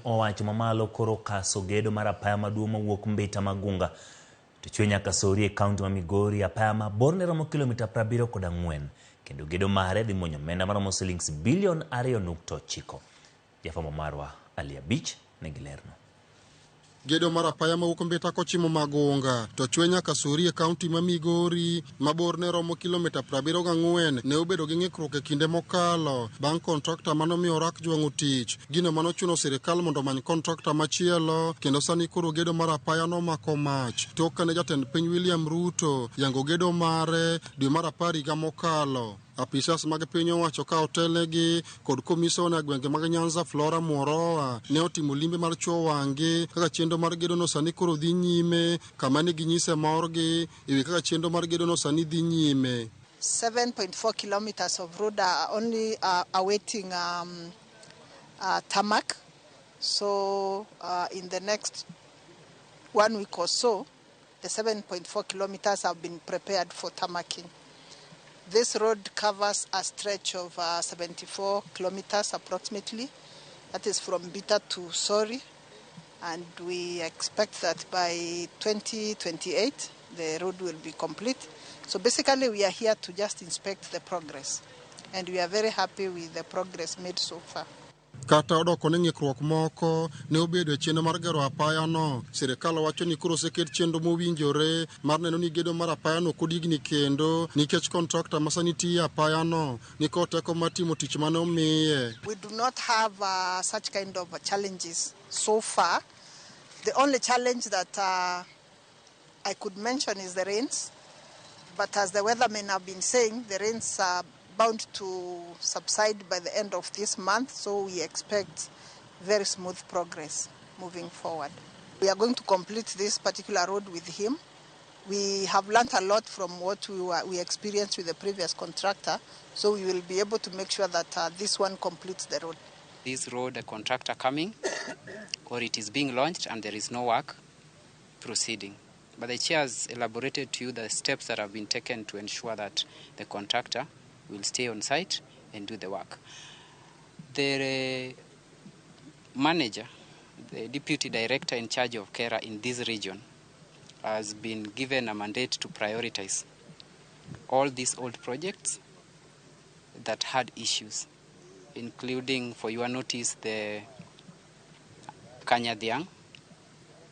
owacho mamalo koro okaso gedo mar apaya maduong' mawuok Mbita Magunga to chwe nyaka Sori e kaunti ma Migori. Apaya ma borne romo kilomita 74 kendo gedo mare dhi muonyo omenda maromo silings bilion 2.9. Jafwambo marwa Ali Abich nigi lerno. Gedo mar apaya mawuok Mbita kochimo Magunga to chwe nyaka Sori e kaunti ma Migori ma borne romo kilomita 74 ne obedo gi ng'ikruok e kinde mokalo bang' kontrakta manomiyo orak jwang'o tich, gino manochuno sirikal mondo omany kontrakta machielo kendo sani koro gedo mar apaya nomako mach tok kane jatend piny William Ruto yango gedo mare dwe mar 10 higa mokalo. Apisas mag piny owacho ka otelnegi kod komisona e gwenge mag Nyanza Flora Mworoa ne otimo limbe mar chuo wang'gi kaka chenro mar gedono sani koro dhi nyime, kama ne ginyise morgi e wi kaka chenro mar gedono sani dhi nyime. 7.4 kilometers of road are only awaiting tarmac. So in the next 1 week or so, the 7.4 kilometers have been prepared for tarmacking. This road covers a stretch of 74 kilometers approximately. That is from Mbita to Sori. And we expect that by 2028, the road will be complete. So basically we are here to just inspect the progress. And we are very happy with the progress made so far. Kata odoko ni ng'ikruok moko ne obedo e chenro mar gero apayano, sirikal wacho ni koro oseket chenro mowinjore mar neno ni gedo mar apayano ok odigni kendo nikech kontrakta ma sani tiyo e apayano nikod teko mar timo tich mane omiye. We do not have such kind of challenges so far. The only challenge that I could mention is the rains. But as the weathermen have been saying, the rains are bound to subside by the end of this month, so we expect very smooth progress moving forward. We are going to complete this particular road with him. We have learned a lot from what we experienced with the previous contractor, so we will be able to make sure that this one completes the road. This road, the contractor coming, or it is being launched and there is no work proceeding. But the chair has elaborated to you the steps that have been taken to ensure that the contractor will stay on site and do the work. The manager, the deputy director in charge of KeRRA in this region, has been given a mandate to prioritize all these old projects that had issues, including, for your notice, the Kanyadhiang,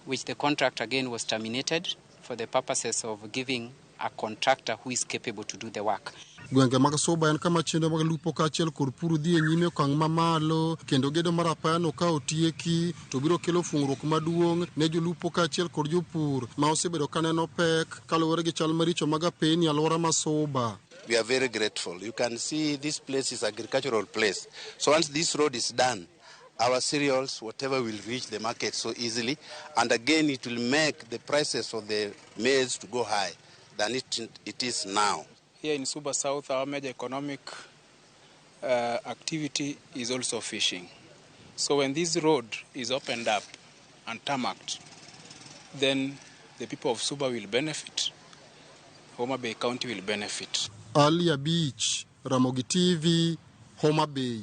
which the contract again was terminated for the purposes of giving a contractor who is capable to do the work. Gwenge mag Suba en kama chenro mag lupo kaachiel kod pur dhi e nyime okang' mamalo kendo gedo mar apayano ka otieki to biro kelo fung'ruok maduong' ne jolupo kaachiel kod jopur ma osebedo ka neno pek kaluwore gi chal maricho mag apeni e alwora ma Suba. We are very grateful. You can see this place is agricultural place. So once this road is done, our cereals, whatever, will reach the market so easily. And again, it will make the prices of the maize to go high than it is now. Here in Suba South, our major economic activity is also fishing. So when this road is opened up and tarmacked, then the people of Suba will benefit, Homa Bay County will benefit. Ali Abich, Ramogi TV, Homa Bay.